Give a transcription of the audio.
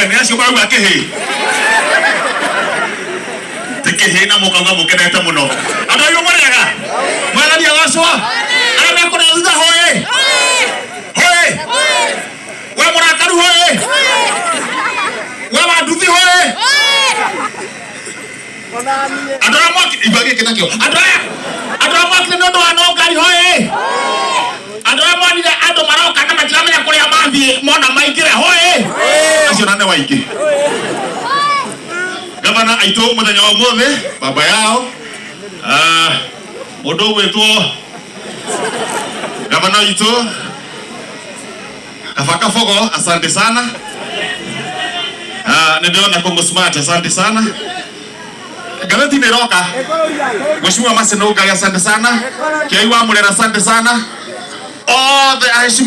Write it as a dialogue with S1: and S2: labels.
S1: Nĩ acio marauga kĩhĩ ti kĩhĩ na mũkauga mũkenete mũno. Andũ aitũ mũrĩega, mwathani agocwo. Arĩa mekũrĩa thutha, hoĩ hoĩ. We mũrakaru, hoĩ. We wa nduthi, hoĩ. Andũ arĩa mwaki igua gĩkĩ nakĩo, andũ arĩa mwakire nĩ ũndũ wa nongari, hoĩ. Andũ arĩa monire andũ maroka na matiramenya kũrĩa mathiĩ, mona maingĩre, hoĩ. Acio na nĩ waingĩ. Gavana aitũ mũthenya wa ũmũthĩ, baba yao, mũndũ ũgwĩtwo gavana witũ Kaba Kabogo, asante sana. Nĩ ndĩrona Kongo Smart, asante sana. Ngathĩti nĩ ĩroka. Mheshimiwa Maseno Ngai, asante sana. Kiai wa Murera, asante sana. Othe aheshimiwa.